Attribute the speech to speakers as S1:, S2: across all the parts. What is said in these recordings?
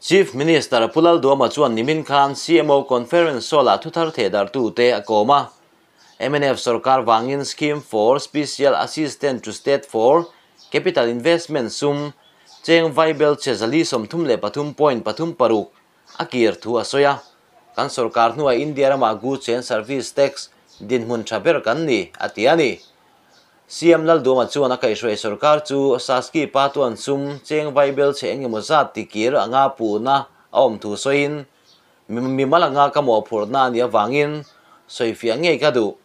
S1: Chief Minister Pu Lalduama chuan nimin khan CMO Conference Hall-ah thuthar thehdarhtute a kawm a. Mnf sorkar vangin Scheme for Special Assistance to State for Capital Investment sum cheng vaibel che 433.36 a kir thu a sawi a. Kan sorkar hnuah India ramah Goods and Service Tax dinhmun tha ber kan ni, a ti a ni. CM Lalduama chuan a kaihhruai sorkar chu Saski pa tuan sum cheng vaibel chhe eng emaw zat tikir anga puhna a awm thu sawiin, Mimal anga ka mawhphurhna a nih avangin sawifiah ngei ka duh.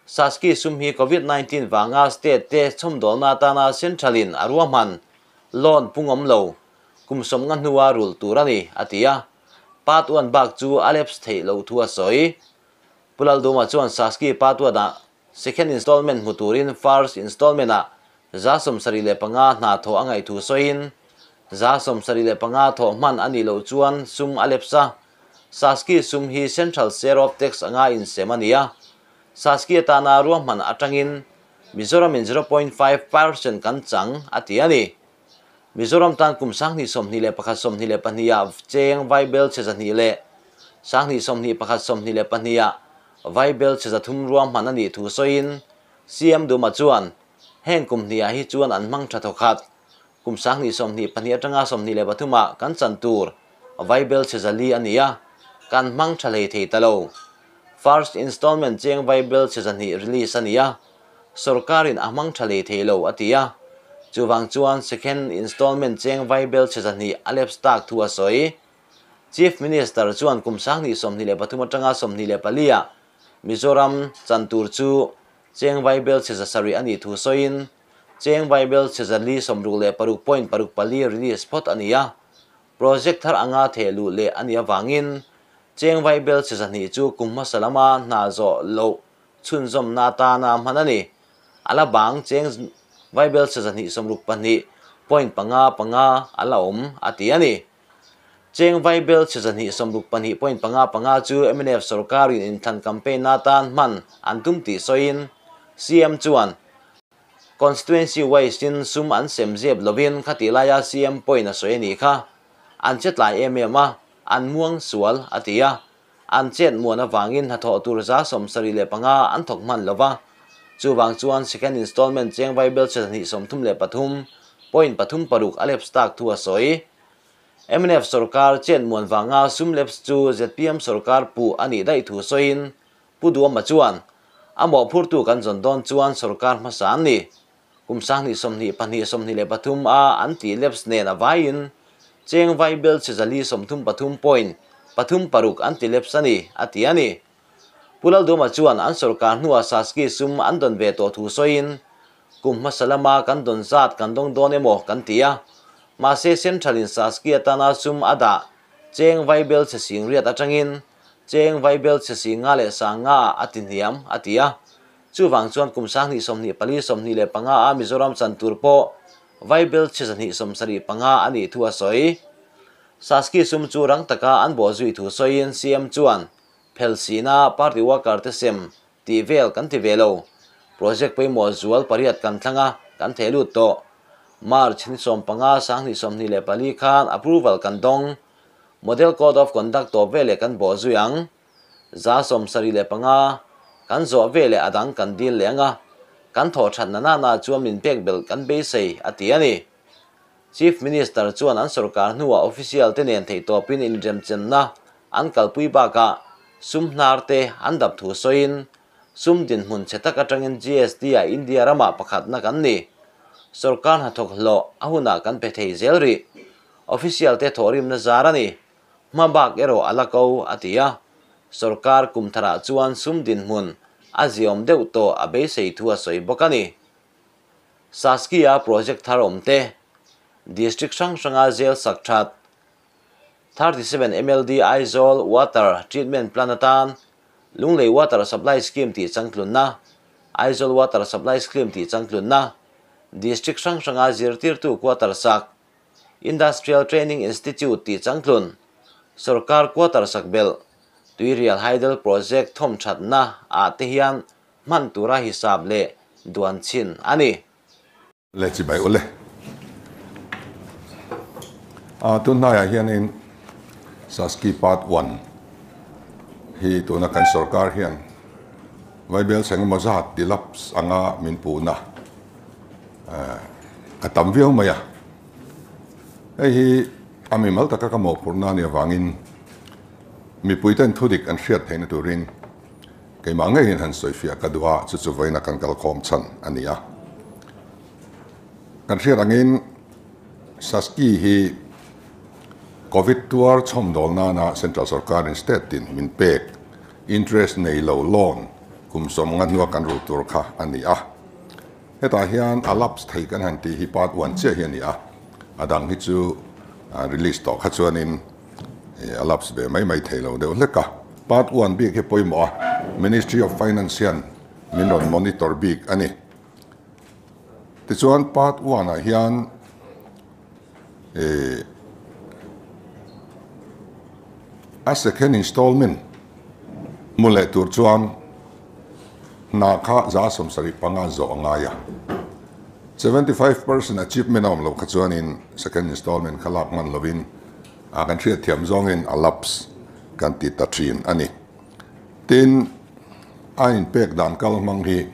S1: Saski sum hi Covid 19 vanga state te chhawmdawlna atana central in a ruahman loan pungawm lo kum 50 hnua rulh tur a ni, a ti a. Part one bak chu a lapse theih loh thu a sawi. Pu Lalduama chuan Saski part one ah Second installment hmu turin first installment-ah 75 hna thawh a ngaih thu sawiin, 75 thawh hman a nih loh chuan sum a lepse a. Saski sum hi Central Share of Tax anga insem a ni a. Saski atana ruahman atangin Mizoramin 0.5% kan chang a ti a ni. Mizoram tan kum 2021 22-ah cheng vaibel che 200 leh 2021 22-ah vaibel che 300 ruahman a nih thu sawiin CM Duma chuan heng kum hnihah hi chuan an hmang tha thawkhat. Kum 2022 atanga 23-ah kan chan tur vaibel che 400 a ni a, kan hmang tha hlei thei ta lo. First installment cheng vaibel che 200 release a ni a. Sorkarin a hmang tha lei thei lo a ti a, chuvang chuan second installment cheng vaibel chhe 200 a lapse tak thu a sawi. Chief Minister chuan kum 2023 atanga 24 ah Mizoram chan tur chu cheng vaibel chhe 700 a nih thu sawiin, cheng vaibel chhe 466.64 release phawt a ni a, project thar anga theh luh leh a nih avangin cheng vaibel chhe 200 chu kum hmasa lama hna zawh loh chhunzawmna atana hman a ni. A la bang cheng vaibel chhe 262.55 a la awm a ti a ni. Cheng vaibel chhe 262.55 chu mnf sorkarin inthlan campaign atan hman an tum tih sawiin CM chuan constituency wise in sum an sem zep lovin khati laia CM point a sawi a nih kha. An che tlai em em a, an muang sual a ti a. An chet muan avangin hnathawh tur 75 an thawk hman lo va, chuvang chuan second installment cheng vaibel che 233.36 a lapse tak thu a sawi. Mnf sorkar chet muan vanga sum lapse chu zpm sorkar puh a nih daih thu sawiin Pu Duama chuan, A mawhphurtu kan zawn dawn chuan sorkar hmasa an ni. Kum 2022 23 a an tih lapse nen a vaiin cheng vaibel che 433.36 an ti lapse a ni, a ti a ni. Pu Lalduama chuan an sorkar hnuah Saski sum an dawn ve tawh thu sawiin, Kum hmasa lama kan dawn zat kan dawng dawn emaw kan ti a, mahse Central in Saski atana sum a dah cheng vaibel che 80,000 atangin cheng vaibel che 5,000 leh 5,000 a ti hniam, a ti a. Chuvang chuan kum 2024 25 a Mizoram chan tur pawh vaibel che 275 a nih thu a sawi. Saski sum chu rang taka an bawh zui thu sawiin CM chuan Phelsina party worker te sem tih vel kan ti ve lo. Project pawimawh zual pariat kan thlang a, kan theh lut tawh. March ni 15 2024 khan approval kan dawng. Model Code of Conduct tawp veleh kan bawh zui ang. 75 kan zawh veleh a dang kan dil leh anga, kan thawh that na nana chuan min pek belh kan beisei, a ti a ni. Chief Minister chuan an sorkar hnuah official te nen theihtawpin inremchenna an kalpui bakah sum hnar te an dap thu sawiin, sum dinhmun chhe tak atangin GST ah India ramah pakhatna kan ni. Sorkar hnathawk hlawh a hunah kan pe thei zel rih. Official te thawhrimna zar a ni. Hma bak erawh a la ko, a ti a. Sorkar kum tharah chuan sum dinhmun a ziawm deuh tawh a beisei thu a sawi bawk a ni. Saski-a project thar awm te, District hrang hranga jail sak that, 37 MLD Aizawl Water Treatment Plant atan Lunglei Water Supply Scheme tih changtlunna, Aizawl Water Supply Scheme tih changtlunna, District hrang hranga zirtirtu quarter sak, Industrial Training Institute tih changtlun, sorkar quarter sak belh, Tuirial Hydel Project thawm thatna ah te hian hman tura hisap leh duan chhin a ni.
S2: Le chibai ule. A tunhnaiah hianin Saski Part One hi tuna kan sorkar hian Vaibel chheng emaw zat ti laps anga min puhna a tam viau mai a. Hei hi a mimal taka ka mawhphurhna a nih avangin mipuiten thudik an hriat theihna turin keimah ngeiin han sawifiah ka duh a, chu chu vawiina kan kalkhawm chhan a ni a. Kan hriat angin Saski hi Covid tuar chhawmdawl nana Central sorkarin state tin min pek interest nei lo loan kum 50 hnua kan rul tur kha a ni a. Hetah hian a lapse thei kan han tih hi part one chiah hi a ni a, a dang hi chu release tawh kha chuanin a lapse ve mai mai thei lo deuh hlek a. Part one bik hi pawimawh a, Ministry of Finance hian min rawn monitor bik a ni. Tichuan part one ah hian eh a second installment hmu leh tur chuan hna kha 75% zawh a ngai a, 75% achievement a awm loh kha chuanin second installment kha lak hman lovin a kan hriatthiam zawngin a lapse kan ti ta thin a ni. Tin, a inpek dan kal hmang hi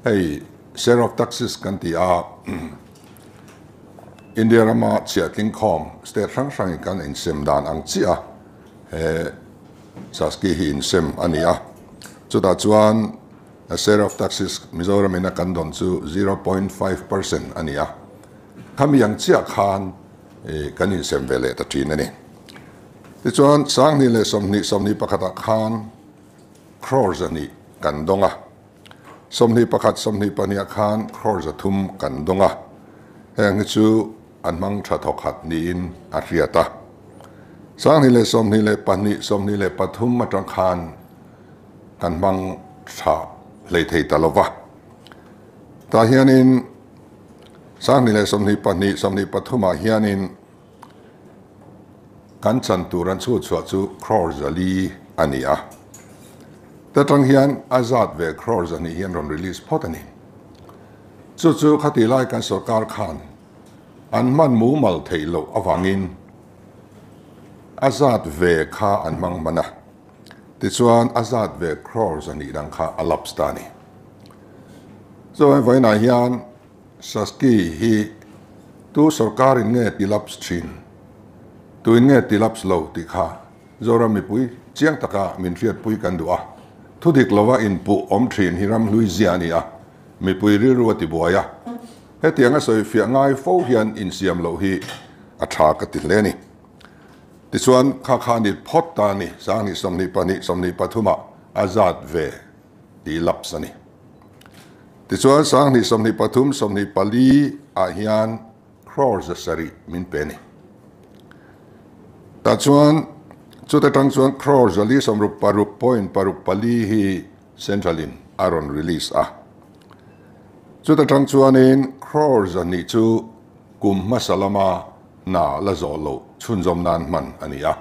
S2: hei share of taxes kan ti a, India rama chhiahtling khawm state hrang hrangin kan insem dan ang chiah a he Saski hi insem a ni a. Chutah chuan a share of taxes Mizoram ina kan dawn chu 0.5% a ni a. Khami ang chiah khan kan insem ve leh ta thin a ni. Tichuan 2020, 21ah khan crore 2 kan dawng a. 21, 22ah khan crore 3 kan dawng a, heng hi chu an hmang tha thawkhat niin a hriat a. 2022, 23 atang khan kan hmang tha hlei thei ta lo va. Tah hianin 2022, 23ah hianin Kan chan tur an chhut chhuah chu crore 400 a ni a. Ta tang hian a zat ve crore 200 hian rawn release phawt a ni. Chu chu khati lai kan sorkar khan an hman mumal theih loh avangin a zat ve kha an hmang hman a. Tichuan a zat ve crore 200 dang kha a lapse ta a ni. Chuan vawiinah hian Saski hi tu sorkarin nge ti lapse thin, tuin nge ti lapse lo tih kha Zoram mipui chiang taka min hriatpui kan duh a. Thudik lova inpuh awm thin hi ramhlui zia a ni a, mipui rilru a tibuai a. Hetianga sawifiah ngai fo hian insiam loh hi a tha ka ti hle a ni. Tichuan, kha kha ni phawt ta a ni, 2022, 23 ah a zat ve ti lapse a ni. Tichuan 2023, 24 ah hian crore 700 min pe a ni. Tah chuan chuta tang chuan crore 466.64 hi Central in a rawn release a. Chuta tang chuanin crore 200 chu kum hmasa lama hna la zawh loh chhunzawm nan hman a ni a.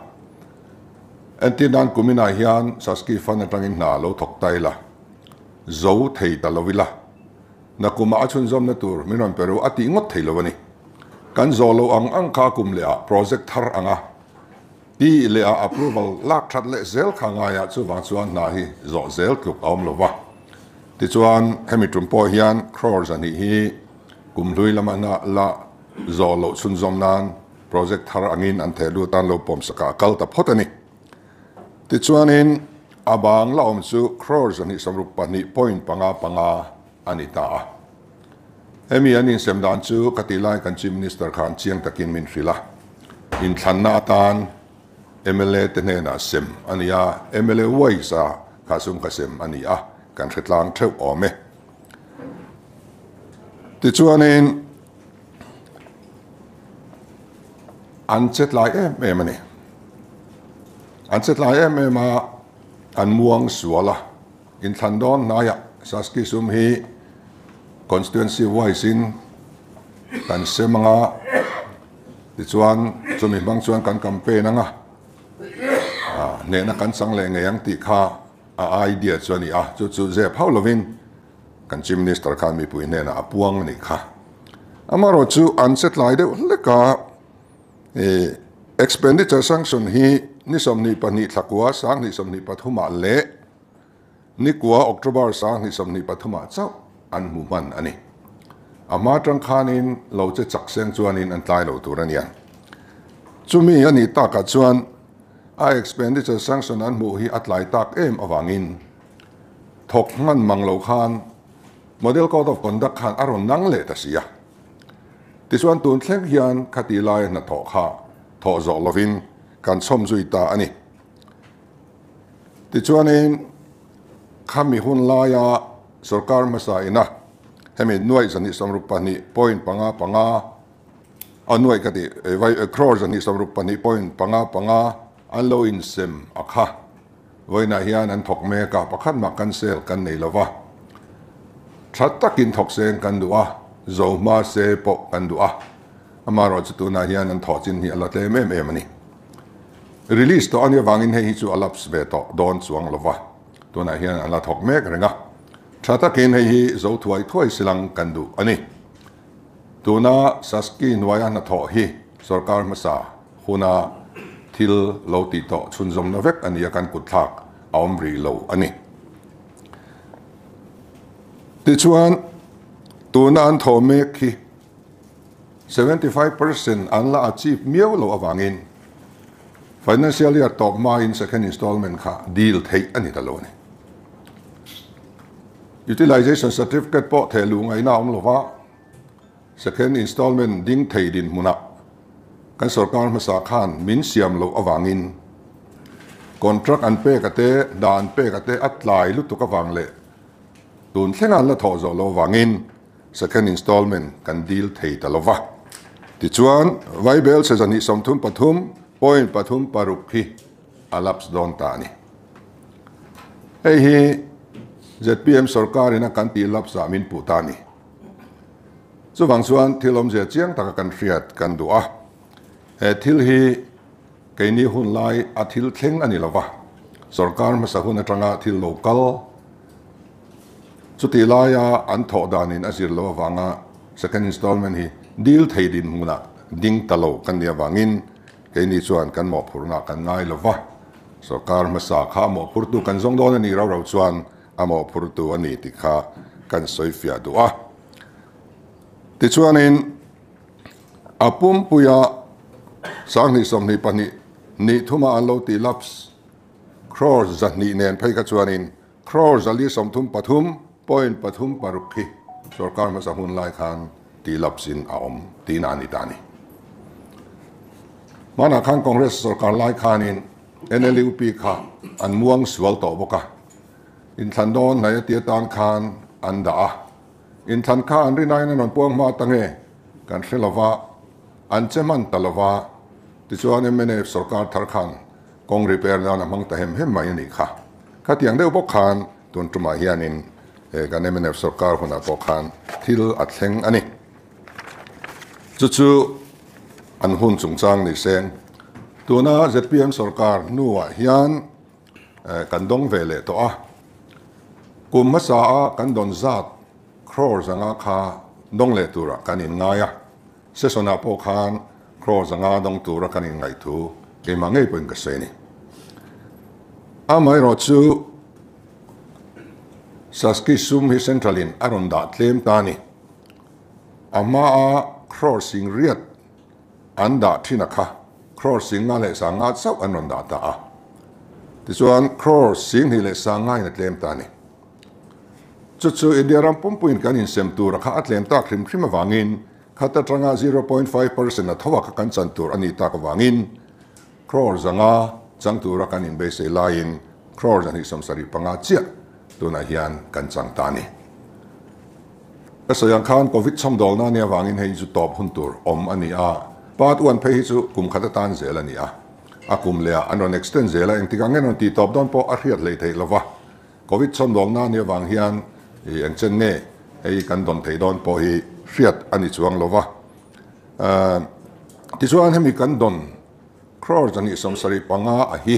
S2: Entir nan kuminah hian Saski Fund atangin hna lo thawk ta ila. Zo thei ta lo ila. Nakumah a chhunzawmna tur min rawn pe ru a tih ngawt thei lo a ni. Kan zawh loh ang ang kha kum leh ah project thar anga ti leh ah approval lak that leh zel kha ngaiah chuvang chuan hna hi zawh zel tluk a awm lo va. Tichuan hemi tum pawh hian crore 200 hi kum hlui lama hna la zawh loh chhunzawm nan project thar angin an theh lut an lo pawmsakah a kal ta phawt a ni. Tichuanin a bang la awm chu crore 262.55 a ni ta a. Hemi an insem dan chu ka tih lai kan Chief Minister khan chiang takin min hrilh a. Inthlanna atan mla te hnenah sem a ni a, mla wise a kha sum kha sem a ni a, kan hre tlang theuh awm e. Tichuanin An che tlai em em a ni. An che tlai em em a, an muang sual a. Inthlan dawn hnaiah Saski sum hi constituency wise in kan sem ang a, tichuan chumi hmang chuan kan campaign ang a, hnehna kan chang leh ngei ang tih kha a idea chu a ni a, chu chu zep hauh lovin Kan Chief Minister khan mipui hnenah a puang a nih kha. Amaherawhchu an che tlai deuh hlek a, Expenditure sanction hi ni 22 thla kua 2023 ah leh ni kua October 2023 ah chauh an hmu hman a ni. A hma tang khanin lo che chak seng chuanin an tlai lo tur a nia. Chumi a nih takah chuan a expenditure sanction an hmuh hi a tlai tak em avangin thawk hman mang lo khan Model Code of Conduct khan a rawn nang leh ta si a. Tichuan tun thleng hian khati laia hnathawh kha thawh zawh lovin kan chhawm zui ta a ni. Tichuanin khami hun laia sorkar hmasa ina hemi nuaih zahnih sawmruk pahnih point panga panga a nuaih ka tih vai crore zahnih sawmruk pahnih point panga panga an lo insem a kha. Vawiinah hian an thawk mek a, pakhat mah cancel kan nei lo va. Tha takin thawk seng kan duh a, zo hma se pawh kan duh a. Amaherawhchu tunah hian an thawh chin hi a la tlem em em a ni. Release tawh a nih avangin hei hi chu a lapse ve tawh dawn chuang lo va, tunah hian an la thawk mek reng a. Tha takin hei hi zo thuai thuai silang kan duh a ni. Tuna Saski hnuaia hnathawh hi sorkar hmasa huna thil lo tih tawh chhunzawmna vek a ni a, kan kutthlak a awm rih lo a ni. Tichuan, tuna an thawh mek hi 75% an la achieve miau loh avangin financial year tawp hmain second installment kha deal theih a ni ta lo a ni. Utilization certificate pawh theh luh ngaihna a awm lo va, second installment ding thei dinhmunah kan sorkar hmasa khan min siam loh avangin contract an pek a te, hna an pek a te a tlai lutuk avang leh tun thlenga an la thawh zawh loh avangin second installment kan deal thei ta lo va. Tichuan, Vaibel sezahnih 33 point pathum paruk hi a lapse dawn ta a ni. Hei hi zpm sorkarin a kan tih lapse ah min puh ta a ni. Chuvang chuan thil awmzia chiang taka kan hriat kan duh a. He thil hi keini hun lai a thil thleng a ni lo va, sorkar hmasa hun atanga thil lo kal chutih laia an thawh danin a zir loh avanga second installment hi deal thei dinhmunah ding ta lo kan nih avangin Keini chuan kan mawhphurhna kan ngai lo va, sorkar hmasa kha a mawhphurtu kan zawng dawn a nih rau rau chuan a mawhphurtu a ni tih kha kan sawi fiah duh a. Tichuanin a pumpuia 2022 ni thuma an lo tih lapse crore 200 nen phei kha chuanin crore 433 point pathum paruk hi sorkar hmasa hun lai khan tih lapse in a awm tihna a ni ta a ni. Hmanah khan Congress sorkar lai khanin NLUP kha an muang sual tawh bawk a, inthlan dawn hnai a ti atan khan an dah a, inthlan kha an rinaiin an rawn puang hma ta nge kan hre lova, an che hman ta lova, tichuan mnf sorkar thar khan kawng repair nan a hmang ta hem hem mai a nih kha. Khatiang deuh bawk khan tun tumah hianin kan mnf sorkar hunah pawh khan thil a thleng a ni. Chu chu an hun chungchang ni seng. Tuna zpm sorkar hnuah hian kan dawng ve leh tawh a. Kum hmasa a kan dawn zat crore zanga kha dawng leh turah kan inngai a. Session ah pawh khan crore zanga dawng tura kan inngaih thu keimah ngei pawhin ka sawi a ni. Amaherawh chu Saski sum hi Central in a rawn dah tlem ta a ni. A hmaa crore sing riat an dah thin a kha crore sing nga leh sang nga chauh an rawn dah ta a. Tichuan crore sing hnih leh sang nga in a tlem ta a ni. Chu chu India ram pumpuiin kan insem tur a kha a tlem tak hrim hrim avangin khat atanga 0.5% a tho a kha kan chan tur a nih tak avangin crore zanga chang tura kan inbeisei laiin crore 275 chiah tunah hian kan chang ta a ni. Ka sawi ang khan Covid chhawmdawlna a nih avangin hei chu tawp hun tur awm a ni a, part one phei hi chu kum khat atan zel a ni a, a kum leh ah an rawn extend zel a, engtik ang nge rawn tih tawp dawn pawh a hriat hleih theih lova, Covid chhawmdawlna a nih avang hian i eng chen nge hei kan dawn theih dawn pawh hi hriat a ni chuang lova. Tichuan hemi kan dawn crore 275 a hi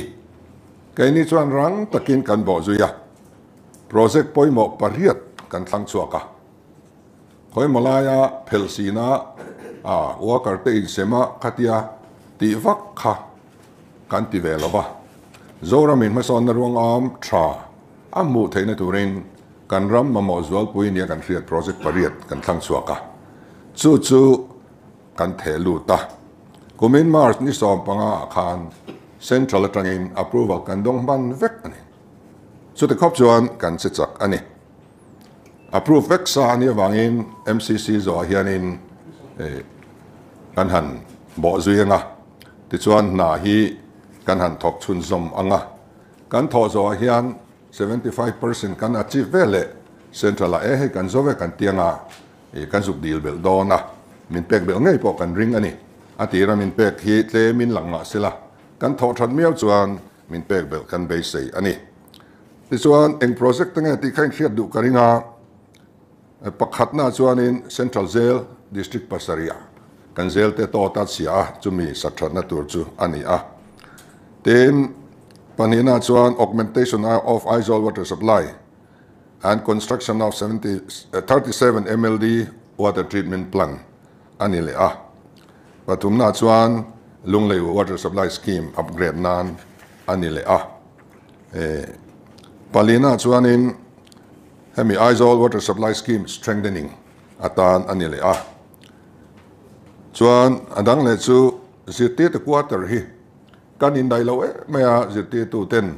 S2: keini chuan rang takin kan bawh zui a, project pawimawh pariat kan thlang chhuak a. Khawimaw laia phelh sina a worker te insem a khatia. Tih vak kha kan ti ve lo va, Zoramin hmasawnna ruangam tha a hmuh theihna turin kan ram mamawh zualpui nia kan hriat project pariat kan thlang chhuak a, chu chu kan theh lut a. Kumin March ni 15 ah khan Central atangin approval kan dawng hman vek a ni. Chuti khawp chuan kan che chak a ni. Approve vek sa a nih avangin MCC zawhah hianin kan han bawh zui ang a, tichuan hna hi kan han thawk chhunzawm ang a. Kan thawh zawhah hian 75% kan achieve ve leh Central-ah e hei kan zo ve kan ti ang a, kan zuk dil belh dawn a, min pek belh ngei pawh kan ring a ni. A tira min pek hi tlemin lang mah sela, kan thawh that miau chuan min pek belh kan beisei a ni. Tichuan, eng project te nge tih kha inhriat duh ka ring a, pakhatna chuanin Central Jail District pasarih kan jail te tawt a chhia a, chumi sakthatna tur chu a ni a. Tin, pahnihna chuan Augmentation of Aizawl Water Supply and Construction of 37 MLD Water Treatment Plant a ni leh a. Pathumna chuan Lunglei Water Supply Scheme upgrade nan a ni leh a. Palina chuanin hemi Aizawl Water Supply Scheme strengthening atan a ni leh a. Chuan a dang leh chu zirtirtu quarter hi kan indaih lo em mai a, zirtirtu ten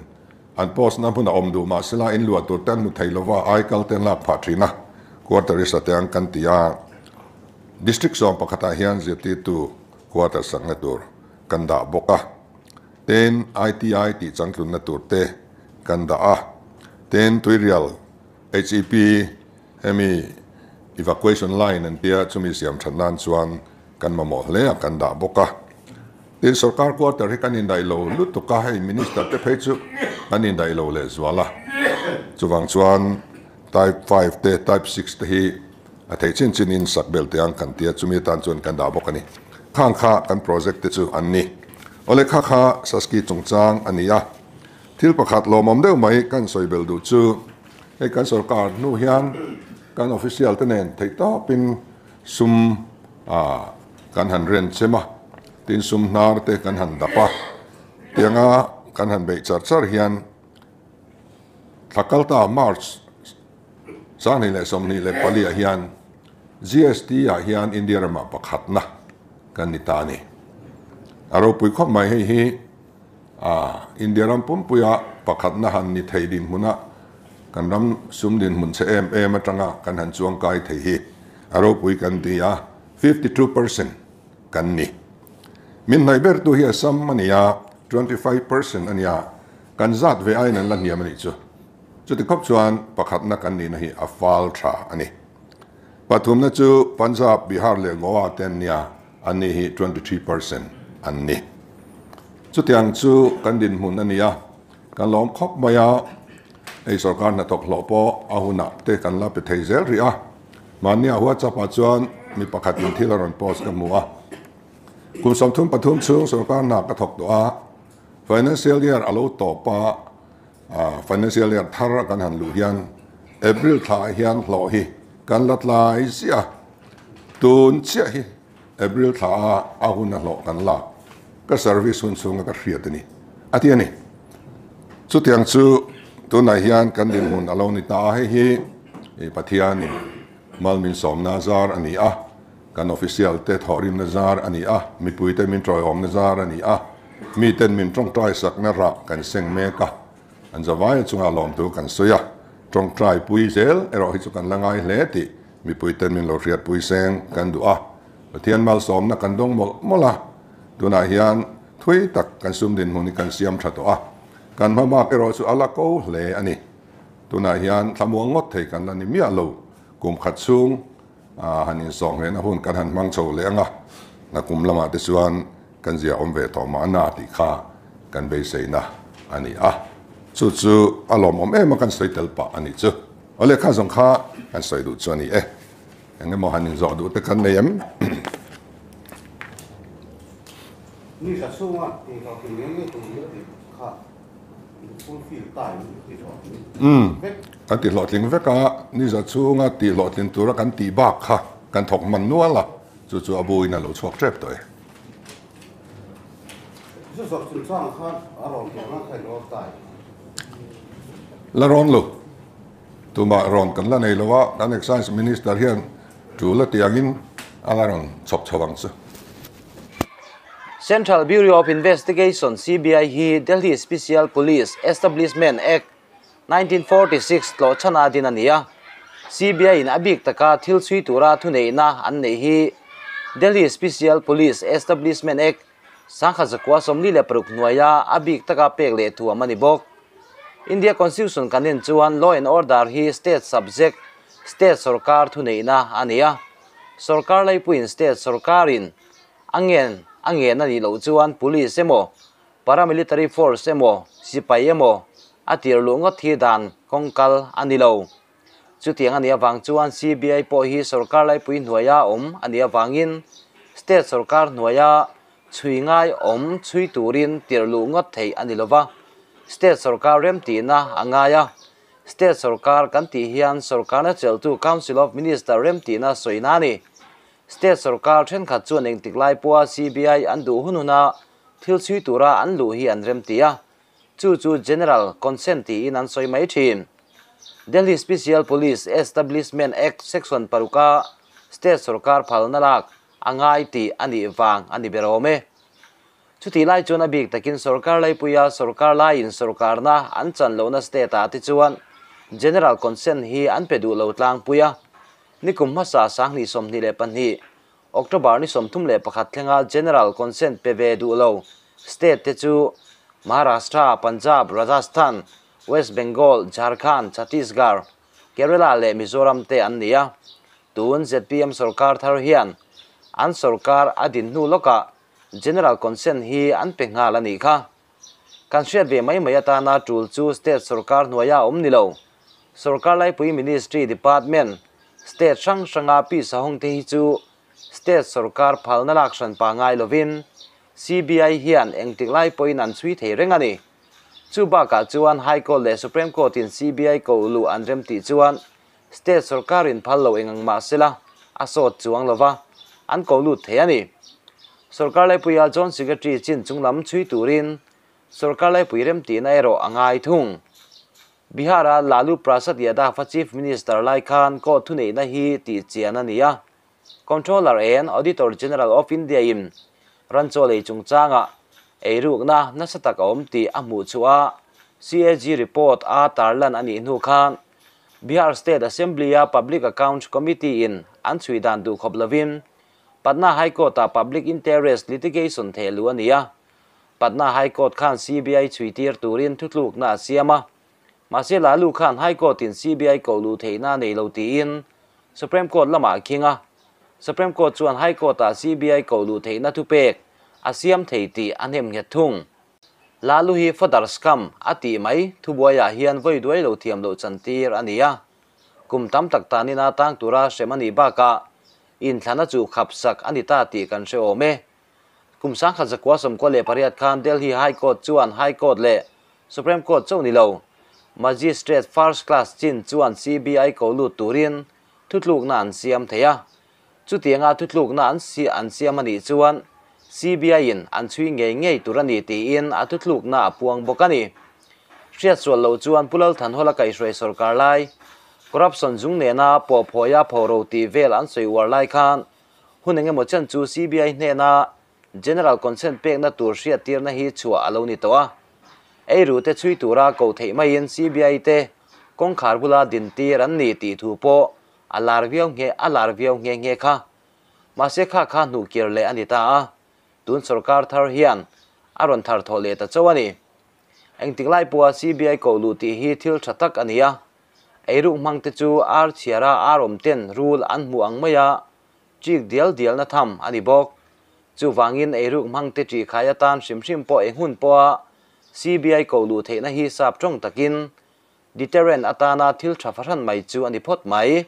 S2: an post na hmun a awm duh mahsela in luah tur te an hmu thei lova, aikal te an lak phah thin a, quarter hi sateng kan ti a. District 11 ah hian zirtirtu quarter sakna tur kan dah bawk a. Tin, ITI tih changtlunna tur te kan dah a. Tin, Tuirial HEP hemi evacuation line an tia chumi siam that nan chuan kan mamawh hle a kan dah bawk a. Tin, sorkar quarter hi kan indaih lo lutuk a, hei minister te phei chu kan indaih lo lehzual a. Chuvang chuan type 5 te type 6 te hi a theih chin chinin sak bel te ang kan tia chumi atan chuan kan dah bawk a ni. Khang kha kan project te chu an ni. Awle kha kha Saski chungchang a ni a. Thil pakhat lawmawm deuh mai kan sawi bel duh chu hei kan sorkar hnu hian kan official te nen theih tawpin sum kan han ren chem a, tin sum hnar te kan han dap a, tianga kan han beih char char hian Thla kalta March 2024 ah hian GST ah hian India ramah pakhatna kan ni ta a ni. A ropui khawp mai hei hi India ram pumpuia pakhatna han ni thei dinhmuna kan ram sum dinhmun che em em atanga kan han chuangkai thei hi a ropui kan ti a, 52% kan ni. Min hnaih bertu hi Assam a ni a, 25% a ni a. Kan zat ve aiin an la hniam a nih chu. Chuti khawp chuan pakhatna kan nihna hi a fal tha a ni. Pathumna chu Punjab, Bihar leh Goa te an nia, an ni hi 23% an ni. Chutiang chu kan dinhmun a ni a, kan lawm khawp mai a, hei sorkar hnathawk hlawh pawh a hunah te kan la pe thei zel rih a. Mahnia WhatsApp ah chuan mi pakhatin thil a rawn post ka hmu a, kum 33 chhung sorkar hna ka thawk tawh a, Financial year a lo tawp a, financial year thar a kan han luh hian April thla ah hian hlawh hi kan la tlai ziah a, tun chiah hi April thla a a hun a hlawh kan lak ka service hun chhunga ka hriat a ni a ti a ni. Chutiang chu tunah hian kan dinhmun a lo ni ta a, hei hi Pathianin malmin sawmna zar a ni a. Kan official te thawhrimna zar a ni a, mipuite min tawiawmna zar a ni a, miten min tawngtai sakna rah kan seng mek a, an zavaia chunga lawmtu kan sawi a, tawngtai pui zel erawh hi chu kan la ngai hle tih mipuiten min lo hriatpui seng kan duh a, Pathian malsawmna kan dawng mawlh mawlh a, tunah hian thui tak kan sum dinhmun hi kan siam tha tawh a, kan hmabak erawh chu a la ko hle a ni. Tunah hian thlamuang ngawt thei kan la ni miah lo, kum khat chhung han insawh nghehna hun kan han hmang chho leh ang a, nakum lamah te chuan kan zia awm ve tawh mahna tih kha kan beiseina a ni a, chu chu a lawmawm em a kan sawi tel pah a nih chu. Aw lehkha zawng kha kan sawi duh chu a ni e. Eng emaw han inzawh duh te kan nei em?
S3: Ni tla chhunga inhlawhtling ngei ngei tur hi a tih kha.
S2: Umm, kan ti hlawhtling vek a, niza chhunga tih hlawhtlin tura kan tih bak kha kan thawk hman nual a, chu chu a buin a lo chhuak tep tawh e.
S3: Zu zawrh chungchang khan a rawn tur nan kha in rawn tai.
S2: La rawn lo. Tumah rawn kan la nei lo a, kan Excise Minister hian tul a tiangin a la rawn chhawp chho ang chu.
S1: Central Bureau of Investigation, CBI, hi Delhi Special Police Establishment Act, 1946 tlawhchhan a din a ni a. CBI in a bik taka thil chhui tura thuneihna an neih hi Delhi Special Police Establishment Act, 1946 hnuaia a bik taka pek leh thuam a ni bawk. India Constitution kan en chuan Law and Order hi State subject, State sorkar thuneihna a ni a. Sorkar laipuiin State sorkarin a ngen a ngen a nih loh chuan Police emaw, Paramilitary force emaw, sipai emaw a tir luh ngawt hi dan kawngkal a ni lo. Chutiang a nih avang chuan CBI pawh hi sorkar laipui hnuaia awm a nih avangin state sorkar hnuaia chhui ngai awm chhui turin tir luh ngawt theih a ni lova, state sorkar remtihna a ngai a. State sorkar kan tih hian sorkarna chelhtu Council of Minister remtihna sawina a ni. State sorkar thenkhat chuan engtik lai pawha CBI an duh hun huna thil chhui tura an luh hi an remti a, chu chu General Consent tiin an sawi mai thin. Delhi Special Police Establishment Act Section paruka State sorkar phalna lak a ngai tih a nih vang a ni ber awm e. Chutih lai chuan a bik takin sorkar laipuia sorkar laiin sorkarna an chan lohna state ah te chuan General Consent hi an pe duh lo tlangpui a. Nikum hmasa 2022 October ni 31 thlenga General Consent pe ve duh lo state te chu Maharashtra, Punjab, Rajasthan, West Bengal, Jharkhand, Chhattisgarh, Kerala leh Mizoram te an ni a. Tun zpm sorkar thar hian an sorkar a din hnu lawkah General Consent hi an pe nghal a nih kha. Kan hriat ve mai mai atana tul chu state sorkar hnuaia awm ni lo. Sorkar laipui Ministry, Department, State hrang hranga pisa hawng te hi chu State sorkar phalna lak hran pa ngai lovin CBI hian engtik lai pawhin an chhui thei reng a ni. Chu bakah chuan High Court leh Supreme Court in CBI ko luh an rem tih chuan State sorkarin phal lo eng ang mah sela a sawt chuang lova an ko lut thei a ni. Sorkar laipuia Joint Secretary chin chunglam chhui turin sorkar laipui remtihna erawh a ngai thung. Bihar-a Lalu Prasad Yadav-a Chief Minister lai khan court thuneihna hi tih chian a ni a. Comptroller and Auditor General of India-in ranchaw lei chungchanga eirukna nasa tak a awm tih a hmuh chhuah a, CAG report a tarlan a nih hnu khan Bihar State Assembly-a Public Accounts Committee-in an chhui dan duh khawp lovin Patna High Court-ah Public Interest Litigation thehluh a ni a. Patna High Court khan CBI chhui tir turin thutlukna a siam a. Mahse Lalu khan High Court-in CBI koh luh theihna a nei lo tiin Supreme Court lamah a khing a. Supreme Court chuan High Court-ah CBI koh luh theihna thupek a siam thei tih a hnem nghet thung. Lalu hi fodder scam a tih mai thubuaiah hian vawi duai lo thiam loh chantir a ni a. Kum tam tak tanin a tang tura hrem a nih bakah inthlana chu khapsak a ni ta tih kan hre awm e. Kum 1998 khan Delhi High Court chuan High Court leh Supreme Court chauh ni lo, Magistrate First Class chin chuan CBI ko lut turin thutlukna an siam thei a. Chutianga thutlukna an an siam a nih chuan CBI in an chhui ngei ngei tur a ni tiin a thutlukna a puang bawk a ni. Hriatsual loh chuan Pu Lalthanhawla kaihhruai sorkar lai, corruption zung nena pawhphawia phoro tih vel an sawi uar lai khan Hun engemaw chen chu CBI hnena General Consent pekna tur hriattirna hi chhuah a lo ni tawh a. Eiru te chhui tura ko theih maiin CBI te kawngkhar bula dintir an ni tih thu pawh a lar viau nghe a lar viau nghe nghe kha. Mahse kha kha hnuhkir leh a ni ta a, tun sorkar thar hian a rawn thar thawh leh ta chauh a ni. Engtik lai pawha CBI koh luh tih hi thil tha tak a ni a, Eiruk hmang te chu ar chhiara ar awm ten rul an hmuh ang maia chik dial dialna tham a ni bawk. Chuvangin eiruk hmang te ṭih khai atan hrim hrim pawh eng hun pawha CBI koh luh theihna hi sap tawng takin deterrent atana thil ṭha fahran mai chu a ni phawt mai.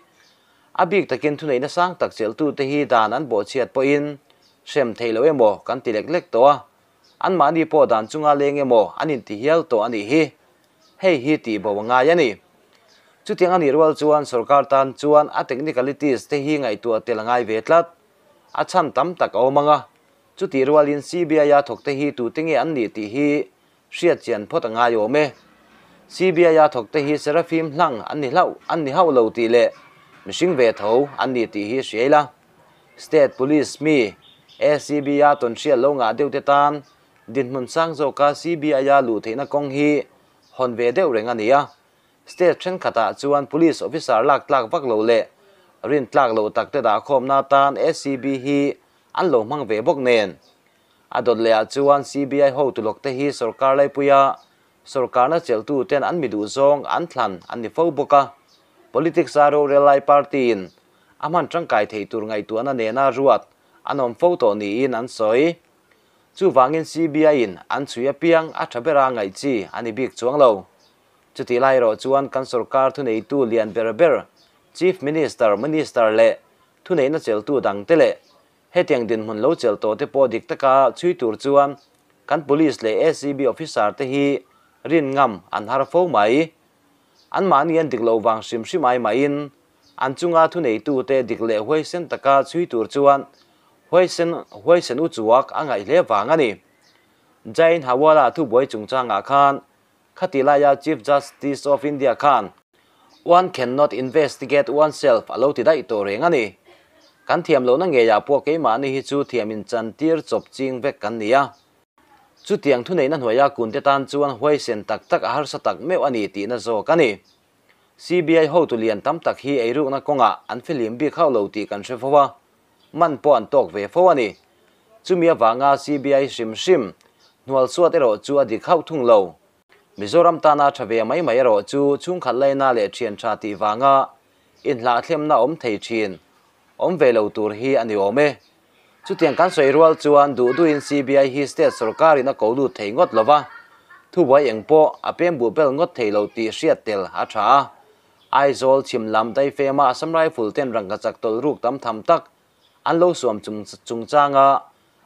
S1: A bik takin thuneihna sang tak chelhtute hi dan an bawhchhiat pawhin hrem theih loh emaw kan ti lek lek tawh a, anmahni pawh dan chunga leng emaw an intihial tawh a nih hi. Hei hi tih bo a ngai a ni. Chutiang a nih rual chuan sorkar tan chuan a technicalities te hi ngaihtuah tel a ngai ve tlat. A chhan tam tak a awm ang a. Chutih rualin CBI-a thawkte hi tute nge an nih tih hi hriat chian phawt a ngai awm e. CBI-a thawkte hi Seraphim hlang an ni hlauh an ni hauh lo tih leh mihring ve tho an ni tih hi hria ila. State Police mi ACB-a tawnhriat lo ngah deuhte tan dinhmun sang zawka CBI-a luh theihna kawng hi hawn ve deuh reng a ni a. State thenkhatah chuan Police officer lak tlak vak lo leh rin tlak loh takte dahkhawmna atan ACB hi an lo hmang ve bawk nen. A dawt lehah chuan CBI hotu lawkte hi sorkar laipuia sorkarna chelhtuten an mi duh zawng an thlan an ni fo bawk a. Politics-a rorel lai party-in a hman tangkai thei tur ngaihtuahna nena ruat an awm fo tawh niin an sawi. Chuvangin CBI-in an chhui apiang a tha bera ngaih chi a ni bik chuang lo. Chutih lai erawh chuan kan sorkar thuneitu lian ber ber Chief Minister, Minister leh thuneihna cheltu dangte leh hetiang dinhmun lo chelh tawh te pawh dik taka chhui tur chuan kan Police leh ACB officer te hi rin ngam an har fo mai. Anmahni an dik loh vang hrim hrim ai mahin an chunga thuneitute dik leh huaisen taka chhui tur chuan huaisen huaisen u chuak a ngaih hle vang a ni. Jain Hawala thubuai chungchangah khan Khati laia Chief Justice of India khan One cannot investigate oneself a lo ti daih tawh reng a ni. Kan thiam lohna ngeiah pawh keimahni hi chu thiam inchantir chawp ching vek kan ni a. Chutiang thuneihna hnuaia kunte tan chuan huaisen tak tak a harsa tak meuh a ni tihna zawk a ni. CBI hotu lian tam tak hi eirukna kawngah an fihlim bik hauh lo tih kan hre fo a. Man pawh an tawk ve fo a ni. Chumi avanga CBI hrim hrim hnual suat erawh chu a dik hauh thung lo. Mizoram tana tha ve mai mai erawh chu chhungkhat laina leh thian tha tih vanga inhlahthlem-na awm thei thin awm ve lo tur hi a ni awm e. Chutiang kan sawi rual chuan duh duhin CBI hi state sorkarin a ko lut thei ngawt lo va, thubuai eng pawh a pem buh bel ngawt thei lo tih hriat tel a tha a. Aizawl chhim lam daifema Assam Rifle ten rangkachak tawlh ruk tam tham tak an lo suam chung chungchanga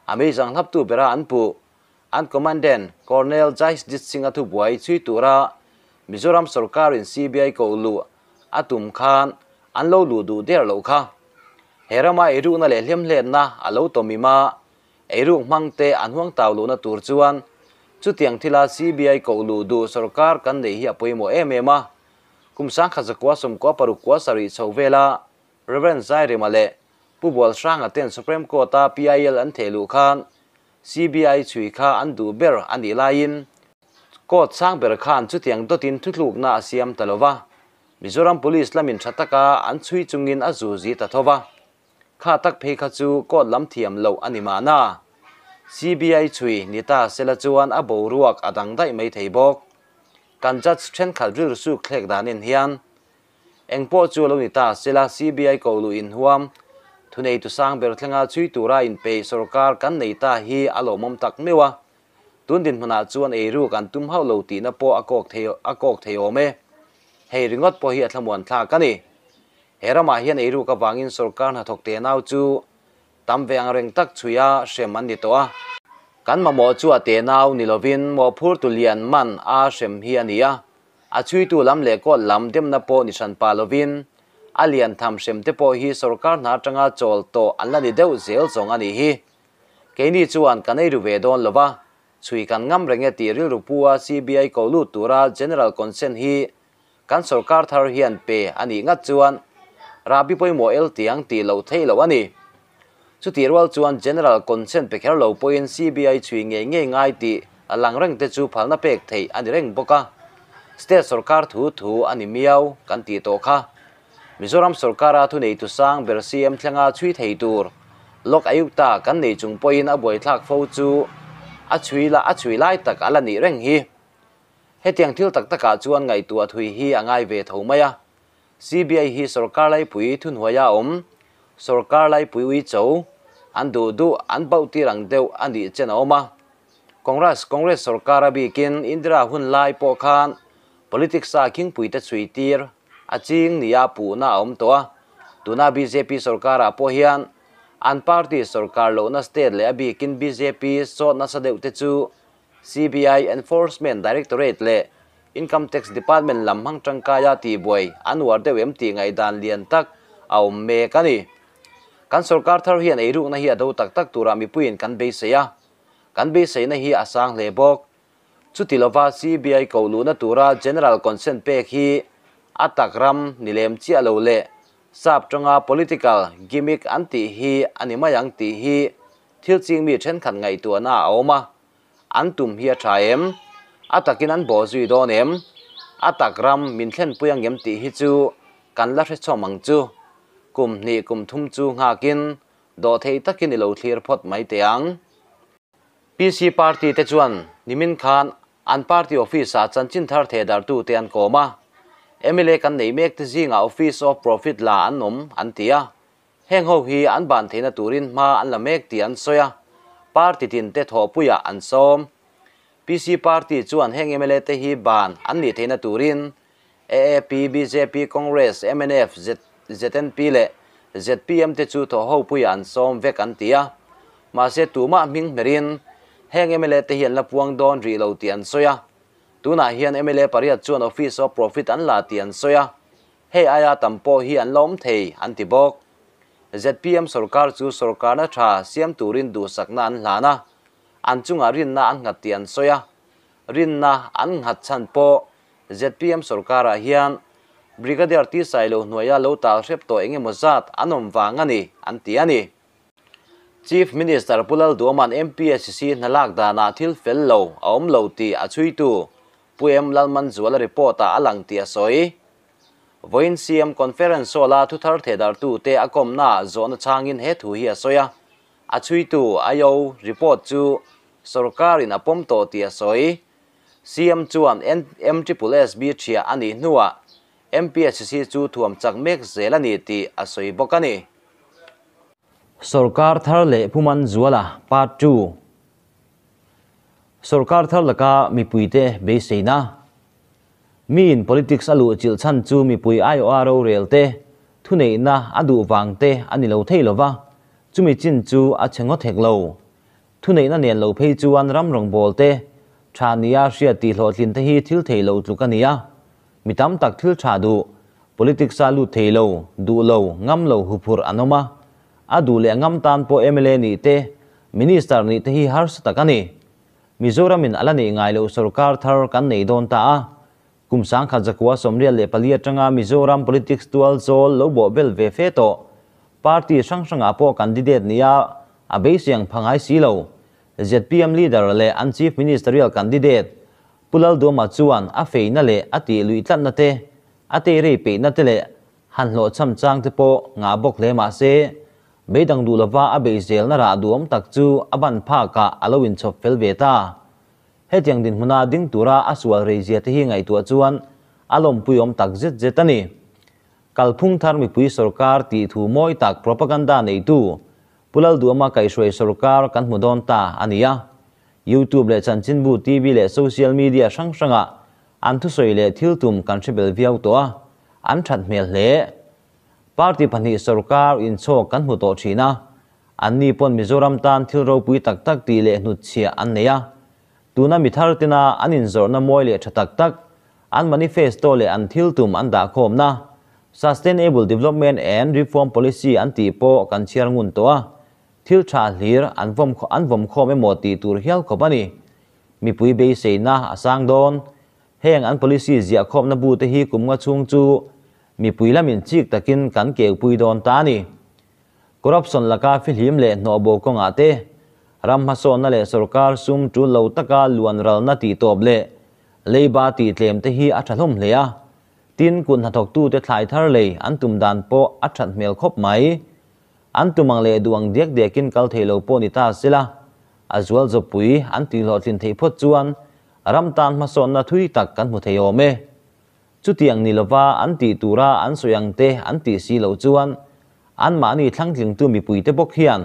S1: a meizang hlaptu bera an puh. An Commandant Colonel Jaisjit Singh-a thubuai chhui tura Mizoram sorkarin CBI koh luh a tum khan an lo luh duh der loh kha. He rama eirukna leh hlemhletna a lo tawmim a, eiruk hmangte an huang tau luhna tur chuan chutiang thila CBI koh luh duh sorkar kan neih hi a pawimawh em em a. Kum 1996 6 chho vela Rev. Zairema leh Pu Bualhranga ten Supreme Court-a PIL an theh luh khan CBI chhui kha an duh ber a nih laiin Court sang ber khan chutiang dawtin thuthlukna a siam ta lo va, Mizoram Police lamin tha taka an chhui chungin a zu zi ta tho va. Kha tak phei kha chu court lam thiam loh a ni mahna. CBI chhui ni ta sela chuan a boruak a dang daih mai thei bawk. Kan judge thenkhat rilru suk thlek danin hian Eng pawh chu a lo ni ta, sela CBI ko luh inhuam, thuneitu sang ber thlenga chhui tura inpeih sorkar kan nei ta hi a lawmawm tak meuh a. Tun dinhmunah chuan eiruk an tum hauh lo tihna pawh a kawk thei a kawk thei awm e. Hei ringawt pawh hi a thlamuan thlak a ni. He ramah hian eiruk avangin sorkar hnathawk tenau chu tam ve ang reng tak chhuia hrem an ni tawh a. Kan mamawh chu a tenau ni lovin mawhphurtu lian man a hrem hi a ni a. A chhuitu lam leh court lam demna pawh ni hran pah lovin a lian tham hrem te pawh hi sorkar hna atanga chawl tawh an la ni deuh zel zawng a nih hi. Keini chuan kan ei ru ve dawn lova, chhui kan ngam reng e tih rilru pu a CBI ko lut tura General Consent hi kan sorkar thar hian pe a nih ngat chuan rahbi pawimawh el tiang tih loh theih loh a ni. Chutih rual chuan General Consent pe kher lo pawhin CBI chhui ngei ngei ngai tih a lang reng te chu phalna pek theih a ni reng bawk a. State sorkar thu thu a ni miau kan tih tawh kha. Mizoram sorkara thuneitu sang ber CM thlenga chhui thei tur Lok Ayukta kan nei chung pawhin a buaithlak fo chu a chhui la a chhui lai tak a la nih reng hi. Hetiang thil tak takah chuan ngaihtuah thui hi a ngai ve tho mai a. CBI hi sorkar laipui thunhuaia awm, sorkar laipui uicho, an duh duh an bauh tir ang deuh a nih chen a awm a. Congress Congress sorkar a bikin Indira hun lai pawh khan politics a khingpuite chhui tir a ching nia puhna a awm tawh a. Tuna bjp sorkarah pawh hian an party sorkar lohna state leh a bikin bjp sawt nasa deuh te chu CBI, Enforcement Directorate leh Income Tax Department lam hmang tangkaia tihbuai an uar deuh em tih ngaihdan lian tak a awm mek a ni. Kan sorkar thar hian eirukna hi a do tak tak turah mipuiin kan beisei a, kan beiseina hi a sang hle bawk. Chuti lova CBI koh luhna tura General Consent pek hi a tak ram ni lem chiah lo leh sap tawnga political gimmick an tih hi a ni mai ang tih hi thil chingmi thenkhat ngaihtuahna a awm a, an tum hi a tha em? A takin an bawh zui dawn em? A tak ram min thlenpui ang em tih hi chu kan la hrechawm ang chu. Kum hnih kum thum chu nghakin dawhthei takin i lo thlir phawt mai teh ang. PC Party te chuan nimin khan an party office ah chanchin thar thehdartu te an kawm a, mla kan nei mek te zingah office of profit la an awm an ti a, heng ho hi an ban theihna turin hma an la mek tih an sawi a, party tin te thawhpuiah an sawm. PC Party chuan heng mla te hi ban an nih theihna turin AAP, bjp, Congress, mnf, ZNP leh zpm te chu thawhhopuiah an sawm vek an ti a. Mahse tumah hming hmerin heng mla te hi an la puang dawn rih lo tih an sawi a. Tunah hian mla pariat chuan Office of Profit an la tih an sawi a. Hei aia tam pawh hi an la awm thei an ti bawk. Zpm sorkar chu sorkarna tha siam turin duhsakna an hlan a, an chungah rinna an nghat tih an sawi a. Rinna an nghat chhan pawh zpm sorkarah hian Brigadier T Sailo hnuaia lo tal hrep tawh eng emaw zat an awm vang a ni, an ti a ni. Chief Minister Pu Lalduaman MPSC hna lak danah thil fel lo a awm lo tih a chhuitu Pu M Lalmanzuala report-ah a lang tih a sawi. Vawiin CM Conference Hall-a thuthar thehdartute a kawmnaah zawhna chhangin he thu hi a sawi a. A chhuitu IO report chu sorkarin a pawm tawh tih a sawi. CM chuan MSSB thiah a nih hnuah MPSC chu thuam chak mek zel a ni tih a sawi bawk a ni. Sorkar thar leh Pu Manzuala Part 2 Sorkar thar laka mipuite beiseina Miin politics a luh chilh chhan chu mipui aiawha rorel te, thuneihna a duh vang te a ni lo thei lova, chumi chin chu a chhe ngawt hek lo. Thuneihna nen lo phei chuan ram rawngbâwl te, tha nia hriat tih hlawhtlin te hi thil thei lo tluk a ni a. Mi tam tak thil tha duh, politics-a lut thei lo, duh lo, ngam lo huphurh an awm a. A duh leh ngam tan pawh mla nih te, Minister nih te hi harsa tak a ni. Mizoramin a la neih ngai loh sorkar thar kan nei dawn ta a. Kum sangkhat zakua 74 atanga Mizoram politics tual zawl lo bawh bel ve fe tawh. Party hrang hrangah pawh candidate nia a beisei ang pha ngai si lo. Zpm leader leh an Chief Ministerial candidate Pu Lalduama chuan a feina leh a tih luih tlatna te, a teirei peihna te leh han hlawhchham chang te pawh ngah bawk hle mah se, beidang duh lova a beihzelna rah duhawm tak chu a ban phakah a lo inchhawp fel ve ta. Hetiang dinhmuna ding tura a sual reizia te hi ngaihtuah chuan a lawmpuiawm tak zet zet a ni. Kalphung thar mipui sorkar tih thu mawi tak propaganda neitu Pu Lalduama kaihhruai sorkar kan hmu dawn ta a ni a. YouTube leh chanchinbu TV leh social media hrang hrangah an thusawi leh thil tum kan hre bel viau tawh a, an that hmel hle. Party pahnih sorkar inchhawk kan hmu tawh thin a, anni pawn Mizoram tan thil ropui tak tak tih leh hnutchhiah an nei a. Tuna mi thar tina an inzawrhna mawi leh tha tak tak, an manifesto leh an thil tum an dahkhawmna, Sustainable Development and Reform Policy an tih pawh kan chhiar ngun tawh a, thil tha hlir an vawm an vawm khawm emaw tih tur hial khawp a ni. Mipui beiseina a sang dawn. Heng an policy ziahkhawmna bu te hi kum nga chhung chu mipui lamin chik takin kan keupui dawn ta a ni. Corruption laka fihlim leh hnawhbo kawngah te, ram hmasawnna leh sorkar sum tul lo taka luan ralna tih tawp leh leiba tih tlem te hi a tha hlawm hle a. Tin, kut hnathawktute thlai thar lei an tum dan pawh a that hmel khawp mai. An tum ang leh duh ang diak diakin kal thei lo pawh ni ta sela, a zual zawpui an tih hlawhtlin theih phawt chuan ram tan hmasawnna thui tak kan hmu thei awm e. Chutiang ni lova an tih tura an sawi ang te an tih si loh chuan anmahni thlangtlingtu mipuite bawk hian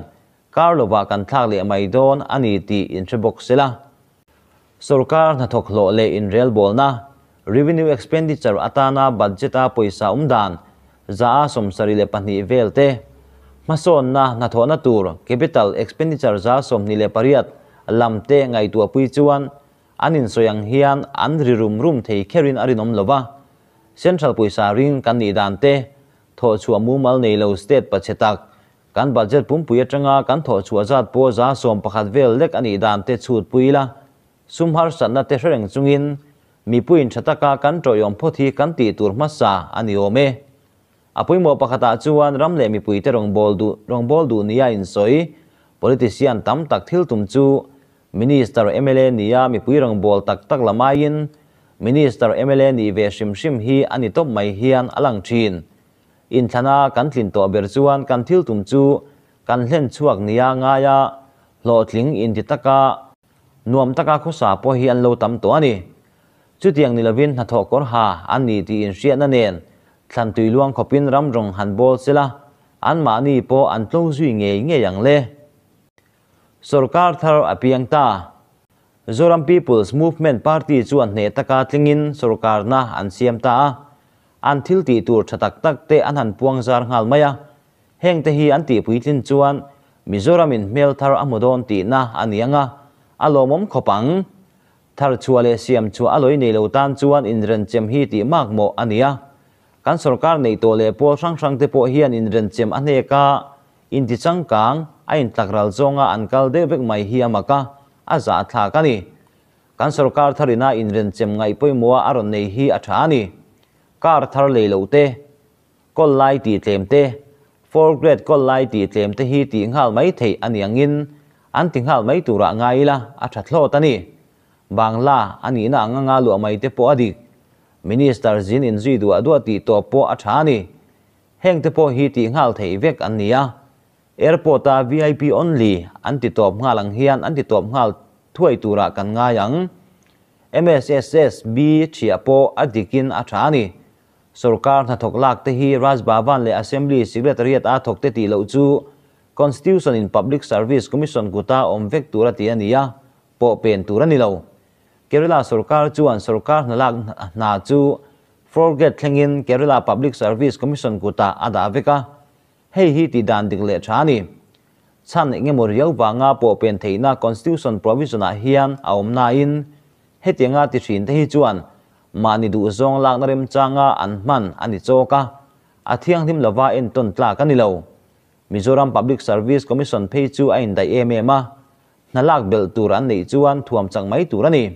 S1: kar lovah kan thlak leh mai dawn a ni tih inhre bawk sela. Sorkar hnathawk hlawh leh inrelbawlna, revenue expenditure, atana budget-a pawisa awm dan 72% vel te, hmasawnna hnathawhna tur capital expenditure 28% lam te ngaihtuahpui chuan An insawi ang hian an ri rum rum thei kherin a rinawm lo va, Central pawisa ring kan nih dan te, thawhchhuah mumal nei lo state pachhe tak, Kan budget pumpui atanga kan thawh chhuah zat pawh 11% vel lek a nih dan te chhut pui ila, sum harsatna te hre reng chungin mipuiin tha taka kan tawihawm phawt hi kan tih tur hmasa a ni awm e. A pawimawh pakhatah chuan ram leh mipuite rawngbâwl duh rawngbâwl duh nia insawi politician tam tak thil tum chu Minister mla nia mipui rawngbâwl tak tak lam aiin Minister mla nih ve hrim hrim hi a ni tawp mai hian a lang thin. Inthlana kan tlin tawh ber chuan kan thil tum chu kan hlen chhuak nia ngaia hlawhtling inti taka nuam taka khawsa pawh hi an lo tam tawh a ni. Chutiang ni lovin hnathawh kawr ha an ni tih inhriatna nen thlan tui luang khawpin ram rawng han bawl sela anmahni pawh an tlo zui ngei ngei ang le. Sorkar thar a piang ta. Zoram People's Movement Party chuan hneh taka tlingin sorkarna an siam ta a, an thil tih tur tha tak tak te an han puang zar nghal mai a. Heng te hi an tih puitlin chuan Mizoramin hmel thar a hmu dawn tihna a ni ang a, a lawmawm khawp ang. Thar chhuah leh siam chhuah a lawi nei lo tan chuan inrenchem hi tih mak mawh a ni a. Kan sorkar neih tawh leh pawl hrang hrang te pawh hian inrenchem a hnek a, inti changkang, a intlak ral zawnga an kal deuh vek mai hi a mak a, a zahthlak a ni. Kan sorkar tharina inrenchem ngaih pawimawha a rawn nei hi a tha a ni. Car thar lei loh te, kawl lai tih tlem te, four grade kawl lai tih tlem te hi tih nghal mai theih a ni angin an ti nghal mai turah ngai ila a tha thlawt a ni. Bangla a nihna ang anga luah mai te pawh a dik. Minister zin inzui duah duah tih tawp pawh a tha a ni. Heng te pawh hi tih nghal theih vek an ni a. Airport a vip only an ti tawp nghal ang hian an ti tawp nghal thuai turah kan ngai ang. MSSSB thiah pawh a dikin a tha a ni. Sorkar hnathawk lak te hi Raj Bhavan leh Assembly Secretariat a thawk te tih loh chu Constitution in Public Service Commission kuta awm vek tur a ti a ni a, pawh pen tur a ni lo. Kerala sorkar chuan sorkar hna lak hna chu Forget thlengin Kerala Public Service Commission kutah a dah vek a, hei hi tih dan dik leh tha a ni. Chhan eng emaw riau vanga pawh pen theihna Constitution provision ah hian a awm nain hetianga ti thin te hi chuan mahni duhzawng lakna remchanga an hman a ni chawk a, a thianghlim lova entawn tlak a ni lo. Mizoram Public Service Commission phei chu a indaih em em a, hna lak belh tur an neih chuan thuam chak mai tur a ni.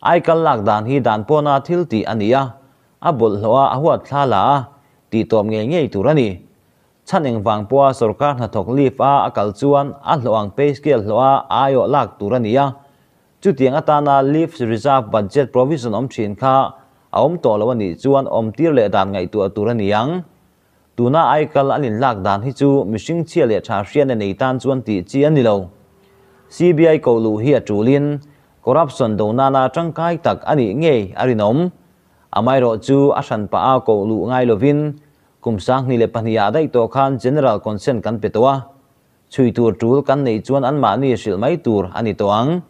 S1: Aikal lak dan hi dan pawna thil tih a ni a, a bawlhhlawh a, a huat thla la a, tih tawp ngei ngei tur a ni. Chhan engvang pawha sorkar hnathawk leave a a kal chuan a hlawh ang pay scale hlawh a aiawh lak tur a ni a, chutiang atana leave reserve budget provision awm thin kha a awm tawh lo a nih chuan awm tir leh dan ngaihtuah tur a ni ang. Tuna aikal an inlak dan hi chu mihring chhia leh tha hriatna nei tan chuan tih chi a ni lo. CBI koh luh hi a tulin corruption do nana tangkai tak a nih ngei a rinawm. Amaherawh chu a hran pah a koh luh ngai lovin kum 2002 ah daih tawh khan General Consent kan pe tawh a, chhui tur tul kan neih chuan anmahni hrilh mai tur a ni tawh ang.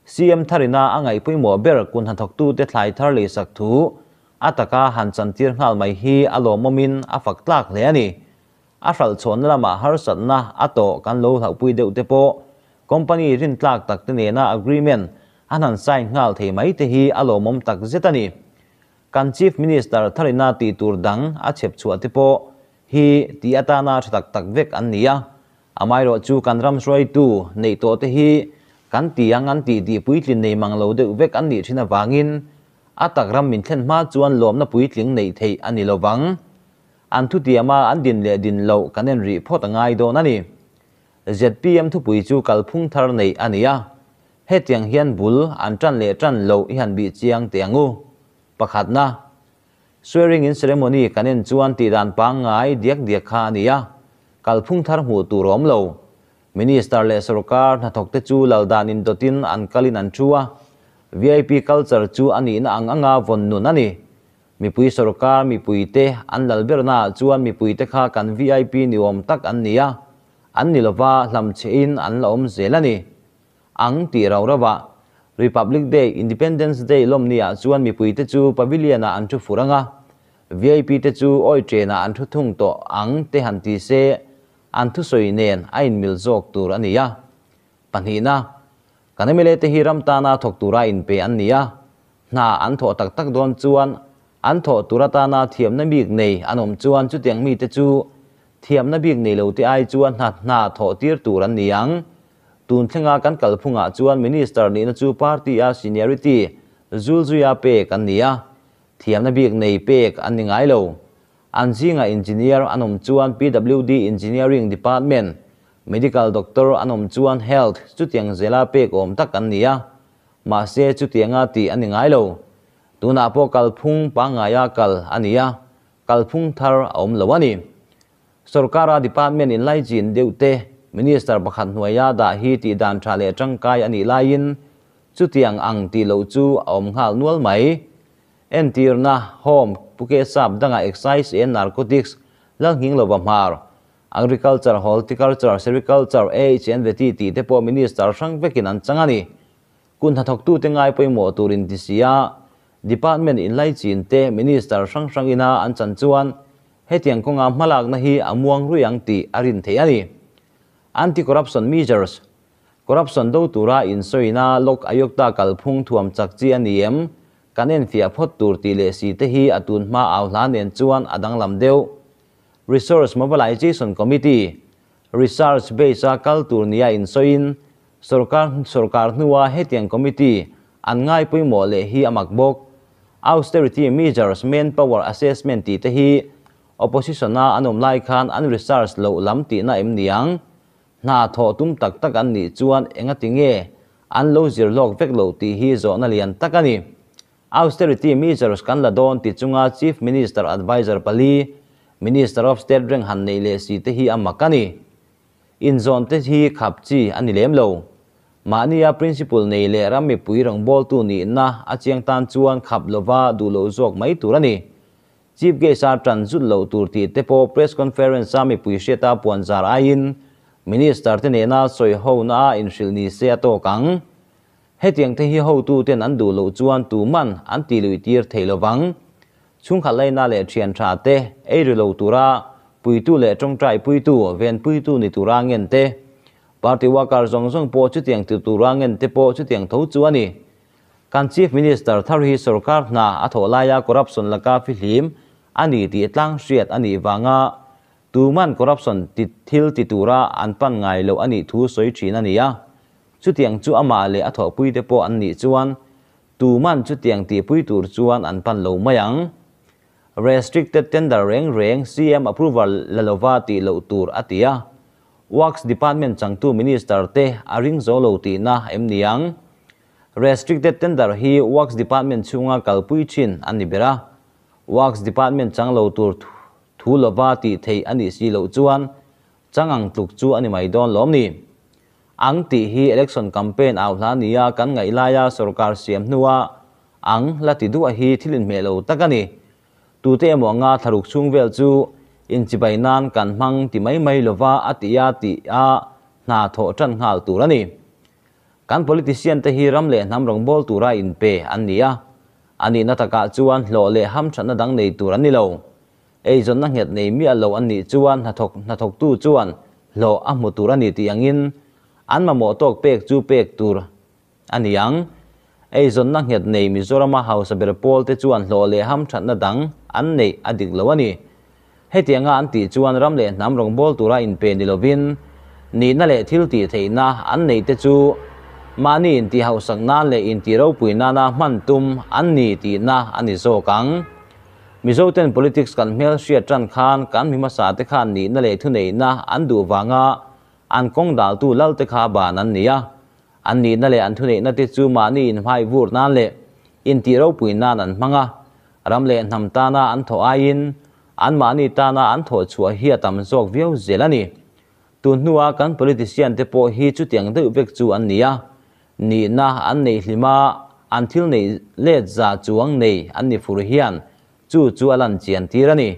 S1: CM tharina a ngaih pawimawh ber kun hnathawktute thlai thar leisak thu a taka han chantir nghal mai hi a lawmawmin a fak tlak hle a ni. A hralh chhuahna lamah harsatna a tawh kan lo hlauhpui deuh te pawh company rintlak tak te nena agreement an han sign nghal thei mai te hi a lawmawm tak zet a ni. Kan Chief Minister tharina tih tur dang a chhep chhuah te pawh hi tih atana tha tak tak vek an ni a. Amaherawh chu kan ram hruaitu neih tawh te hi kan ti ang an tih tih puitlin nei mang lo deuh vek an nih thin avangin a tak ram min thlen hma chuan lawmna puitling neih theih a ni lovang. An thutiama an din leh din loh kan en rih phawt a ngai dawn a ni. Zpm thupui chu kalphung thar neih a ni a, hetiang hian bul an tan leh tan loh i han bih chiang teh ang u. Pakhatna, Swearing in ceremony kan en chuan tihdan pangngai diak diak kha a ni a, kalphung thar hmuh tur a awm lo. Minister leh sorkar hnathawkte chu laldan indawtin an kalin an thu a, vip culture chu a nihna ang anga vawn nun a ni. Mipui sorkar mipuite an lal bernaah chuan mipuite kha kan vip ni awm tak an ni a, an ni lova hlamchhehin an la awm zel a ni. Ang tih rau rauah Republic Day, Independence Day lawmniah chuan mipuite chu pavilion-ah an thu fur ang a, vip te chu awi ṭenah an thu thung tawh ang te han ti se, an thusawi nen a inmil zawk tur a ni a. Pahnihna, kan mla te hi ram tana thawk tura inpe an ni a, hna an thawh tak tak dawn chuan an thawh tur atana thiamna bik nei an awm chuan chutiang mite chu Thiamna bik nei lo te ai chuan hna hna thawh tir tur an ni ang. Tun thlenga kan kalphungah chuan Minister nihna chu party a seniority zulzuia pek an ni a, thiamna bik nei pek an ni ngai lo. An zingah Engineer an awm chuan PWD Engineering Department, Medical Doctor an awm chuan Health chutiang zela pek awm tak an ni a, mahse chutianga tih a ni ngai lo. Tunah pawh kalphung pangngaia kal a ni a, kalphung thar a awm lo a ni. Sorkara department in laichin deuh te Minister pakhat hnuaia dah hi tih dan tha leh tangkai a nih laiin chutiang ang tih loh chu a awm nghal nual mai. Entirna, Home, Puke Sap danga Excise and Narcotics, Lalnghinglova Hmar, Agriculture, Horticulture, Sericulture, AH and Vety tih te pawh Minister hrang vekin an chang a ni. Kun hnathawktute ngai pawimawh tur in ti si a, Department inlaichin te Minister hrang hrang ina an chan chuan hetiang kawnga hmalakna hi a muang rui ang tih a rin theih a ni. Anti-corruption measures, Corruption do tura insawina Lok Ayukta kalphung thuam chak chi a ni em? Kan enfiah phawt tur tih leh si te hi a tun hma au hla nen chuan a danglam deuh. Resource Mobilization Committee, Research base a kal tur nia insawiin Sorkar sorkar hnua hetiang committee an ngai pawimawh leh hi a mak bawk. Austerity measures, manpower assessment tih te hi opposition a an awm lai khan an research loh lam tihna em niang? Hna thawh tum tak tak an nih chuan engati nge an lo zir lawk vek loh tih hi zawhna lian tak a ni. Austerity measures kan la dawn ti chunga Chief Minister Adviser pali, Minister of State reng han neih leh si te hi a mak a ni. Inzawn te hi khap chi a ni lem lo. Mahnia principle nei leh ram mipui rawngbawltu nihna a chiang tan chuan khap lova duh loh zawk mai tur a ni. Chief Guest a tan zut loh tur tih te pawh press conference a mipui hriata puan zar aiin Minister te nena sawi hona a inhrilh ni se a tawk ang. Hetiang te hi hotu ten an duh loh chuan tuman an tih luih tir thei lovang. Chhungkhat laina leh thian tha te ei ri lo tura puitu leh tawngtai puitu, ven puitu ni tura ngen te, party worker zawng zawng pawh chutiang ti tura ngen te pawh chutiang tho chu a ni. Kan Chief Minister thar hi sorkar hna a thawh laia corruption laka fihlim a ni tih tlang hriat a nih vanga tuman corruption ti thil ti tura an pan ngai loh a nih thu sawi thin a ni a. Chutiang chu amah leh a thawhpuite pawh an nih chuan tuman chutiang tihpui tur chuan an pan lo mai ang. Restricted tender reng reng CM approval la lova tih loh tur a ti a. Works Department changtu Minister te a ring zo lo tihna em ni ang? Restricted tender hi Works Department chhunga kalpui thin a ni ber a. Works Department chang lo tur thu lova tih theih a nih si loh chuan chang ang tluk chu a ni mai dawn lawm ni. Ang tih hi election campaign au hla nia kan ngaih laia sorkar siam hnua ang la ti duah hi thil inhmeh lo tak a ni. Tute emaw anga thlaruk chhung vel chu inchibai nan kan hmang ti mai mai lova a ti a tih a hna thawh tan nghal tur a ni. Kan politician te hi ram leh hnam rawngbâwl tura inpe an ni a, a nihna takah chuan hlawh leh hamthatna dang nei tur an ni lo. Eizawnna nghet nei miah lo an nih chuan hnathawk hnathawktu chuan hlawh a hmu tur a ni tih angin an mamawh tawk pek chu pek tur a ni ang. Eizawnna nghet nei Mizorama hausa ber pawl te chuan hlawh leh hamthatna dang an neih a dik lo a ni. Hetianga an tih chuan ram leh hnam rawngbâwl tura inpe ni lovin nihna leh thil tih theihna an neih te chu mahni intih hausak nan leh intih ropui nana hman tum an ni tihna a ni zawk ang. Mizo ten politics kan hmel hriat tan khan kan mi hmasa te khan nihna leh thuneihna an duh vanga an kawng daltu lal te kha ban an ni a. An nihna leh an thuneihna te chu mahni inhmai vur nan leh intih ropui nan an hmang a. Ram leh hnam tana an thawh aiin anmahni tana an thawh chhuah hi a tam zawk viau zel a ni. Tun hnua kan politician te pawh hi chutiang deuh vek chu an ni a. Nihna an neih hlim a, an thil neih let za chuang nei an ni fur hian chu chu a lan chian tir a ni.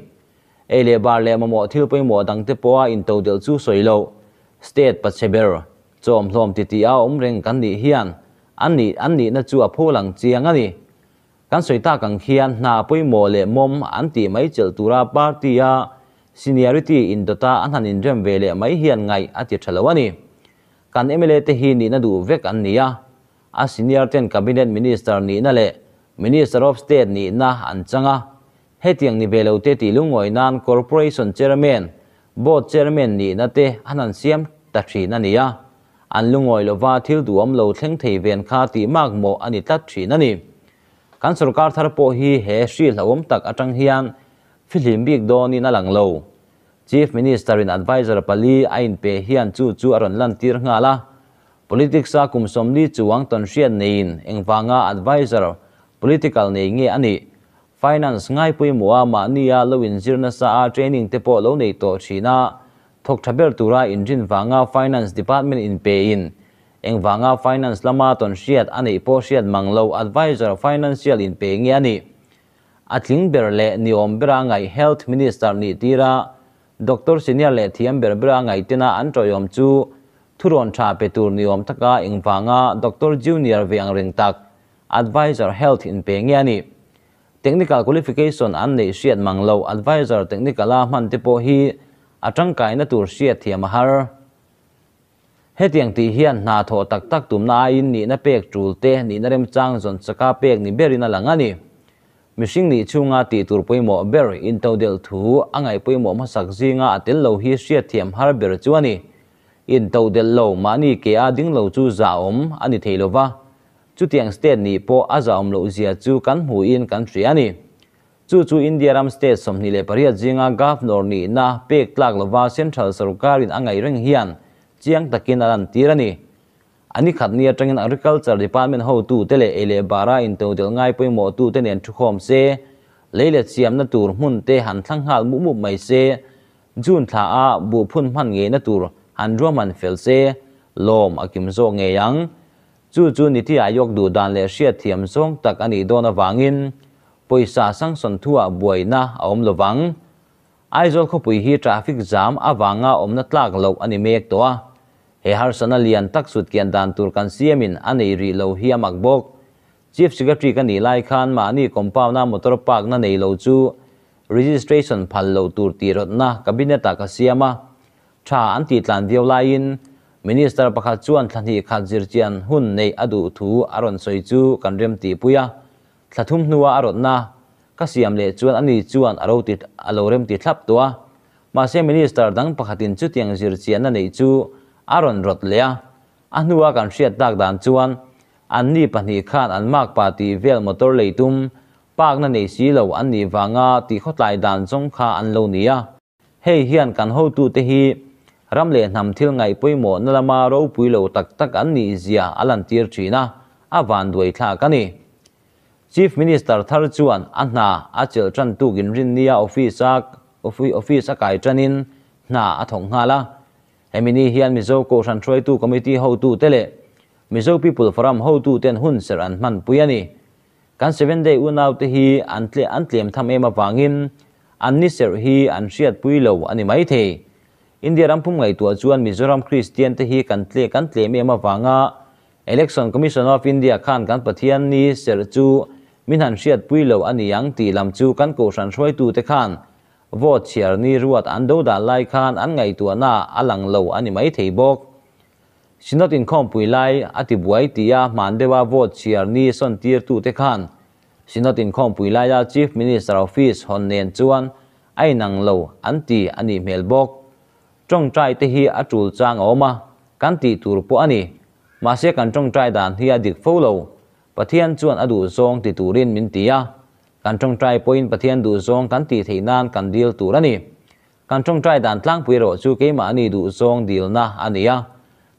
S1: Ei leh bar leh mamawh thil pawimawh dang te pawha intodelh chu sawi loh, state pachhe ber, chawmhlawm titi a awm reng kan nih hian an nih an nihna chu a pho lang chiang a ni. Kan sawi tak ang khian hna pawimawh leh mawm an tih mai chelh tura party a seniority indawta an han inrem ve leh mai hian ngaih a ti tha lo a ni. Kan mla te hi nihna duh vek an ni a, a senior ten Cabinet Minister nihna leh Minister of State nihna an chang a. Hetiang ni ve lo te tih lungawi nan Corporation Chairman, Board Chairman nihna te an han siam ta thin a ni a, an lungawi lova thil duhawm lo thleng thei ven kha tih makmawh a ni tlat thin a ni. Kan sorkar thar pawh hi he hri hlauhawm tak atang hian fihlim bik dawnin a lang lo. Chief Minister-in adviser pali a inpe hian chu chu a rawn lantir nghal a. Politics-a kum 40 chuang tawnhriat neiin engvanga adviser political nei nge a nih? Finance ngai pawimawh a mahnia lo inzir nasa a training te pawh lo nei tawh thin a, thawk tha ber tura inrin vanga Finance Department inpein engvanga Finance lama tawnhriat a neih pawh hriat mang lo adviser financial inpe nge a nih? A tling ber leh niawm bera ngaih Health Minister nih tira Doctor senior leh thiam ber bera ngaih tena an tawiawm chu thurawn tha pe tur niawm taka engvanga Doctor junior ve ang reng tak Adviser Health inpe nge a nih? Technical qualification an neih hriat mang lo Adviser technical a hman te pawh hi a tangkaina tur hriat thiam a har. Hetiang tih hian hna thawh tak tak tumna aiin nihna pek tul te nihna remchang zawn chaka pek ni berin a lang a ni. Mihring nih chhunga tih tur pawimawh ber intodelh thu a ngaih pawimawh hmasak zinga a tel lo hi hriat thiam har ber chu a ni. Intodelh lo mahni ke a ding lo chu zahawm a ni thei lova, chutiang state nih pawh a zahawm loh zia chu kan hmuhin kan hria a ni. Chu chu India ram state 28 zinga governor nihna pek tlak lova central sarkarin a ngaih reng hian chiang takin a lan tir a ni. Ani khat ni atangin Agriculture Department hotu te leh ei leh bara intodelh ngai pawimawh tu te nen thukhawm se, lei leh siamna tur hmun te han thlang nghal mup mup mai se, June thla a buh phun hman ngeina tur han ruahman fel se, lawm a kim zawk ngei ang. Chu chu Niti Aayog duh dan leh hriat thiam zawng tak a nih dawn avangin pawisa sanction thuah buaina a awm lovang. Aizawl khawpui hi traffic jam avanga awmna tlak loh a ni mek tawh a. He harsatna lian tak sutkian dan tur kan siamin a nei rih lo hi a mak bawk. Chief Secretary ka nih lai khan mahni compound-a motor park na nei lo chu registration phal loh tur tih rawtna cabinet-ah ka siam a. Tha an tih tlan viau laiin Minister pakhat chuan thla hnih khat zirchian hun neih a duh thu a rawn sawi chu kan rem tihpui a. Thla thum hnua a rawtna ka siam leh chuan ani chuan a ro ti a lo rem ti thlap tawh a. Mahse Minister dang pakhatin chutiang zirchianna neih chu a rawn rawt leh a. A hnua kan hriat tak dan chuan anni pahnih khan an makpa tih vel motor lei tum park na nei si lo an nih vanga tih khawtlai dan zawng kha an lo ni a. Hei hian kan hotute hi ram leh hnam thil ngaih pawimawh na lama ropui lo tak tak an nih zia a lantir thin a, a van duai thlak a ni. Chief Minister thar chuan a hna a chelh tan tukin rinnia office a office a kai tanin hna a thawk nghal a. Hemi ni hian Mizo Kohhran hruaitu Committee hotute leh Mizo People Forum hotuten hun serh an hmanpui a ni. Kan Seven Day unaute hi an tle an tlem tham em avangin an ni serh hi an hriatpui lo a ni mai thei. India ram pum ngaihtuah chuan Mizoram Kristian te hi kan tle kan tlem em avanga Election Commission of India khan kan Pathian ni serh chu min han hriatpui lo a ni ang tih lam chu kan kohhran hruaitute khan vote chhiar ni ruat an do dan lai khan an ngaihtuahna a lang lo a ni mai thei bawk. Synod inkhawmpui lai a ti buai tia hman deuha vote chhiar ni sawn tirtute khan Synod inkhawmpui laia Chief Minister Office hawn nen chuan a inang lo an ti a nih hmel bawk. Tawngtai te hi a tul chang a awm a, kan tih tur pawh a ni. Mahse kan tawngtai dan hi a dik fo lo. Pathian chuan a duh zawng ti turin min ti a, kan tawngtai pawhin Pathian duh zawng kan tih theih nan kan dil tur a ni. Kan tawngtai dan tlangpui erawh chu keimahni duh zawng dilna a ni a.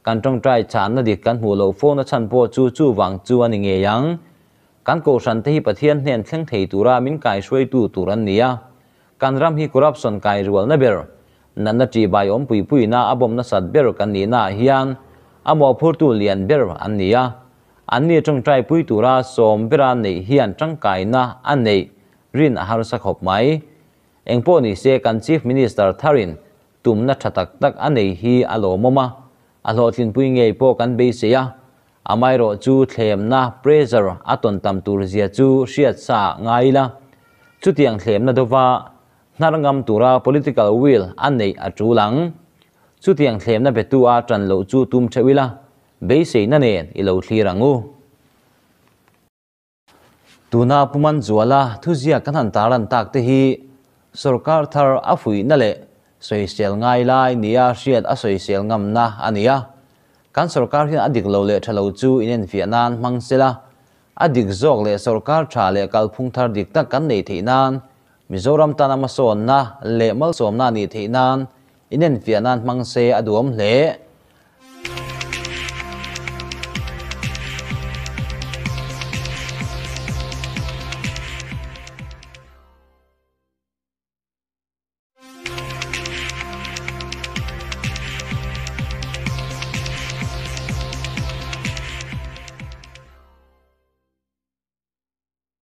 S1: Kan tawngtai chhanna dik kan hmuh loh fona chhan pawh chu chuvang chu a ni ngei ang. Kan kohhran te hi Pathian hnen thleng thei tura min kai hruaitu tur an ni a. Kan ram hi corruption kai rualna ber, natna ṭih bai awm pui puina a bawmna sat ber kan nihnaah hian a mawhphurtu lian ber an ni a. Anni tawngtai pui tura sawm bera neih hian tangkaina a neih rin a harsa khawp mai. Engpawh ni se kan Chief Minister tharin tumna tha tak tak a nei hi a lawmawm a, a hlawhtlinpui ngei pawh kan beisei a, amaherawh chu thlemna pressure a tawn tam tur zia chu hriat sa ngai ila. Chutiang thlemna dova hnar ngam tura political will a neih a tul ang. Chutiang thlemna betu a tan loh chu tum theuh ila, beiseina nen i lo thlir ang u. Tuna Puman Zuala thuziak kan han taran tak te hi sarkar thar a fuihna leh Sawisel ngai lai nia hriat a sawisel ngamna a ni a. Kan sorkar hian a dik lo leh tha lo chu inenfiah nan hmang sela, a dik zawk leh sorkar tha leh kalphung thar dik tak kan neih theih nan, Mizoram tana hmasawnna leh malsawmna a nih theih nan inenfiah nan hmang se a duhawm hle.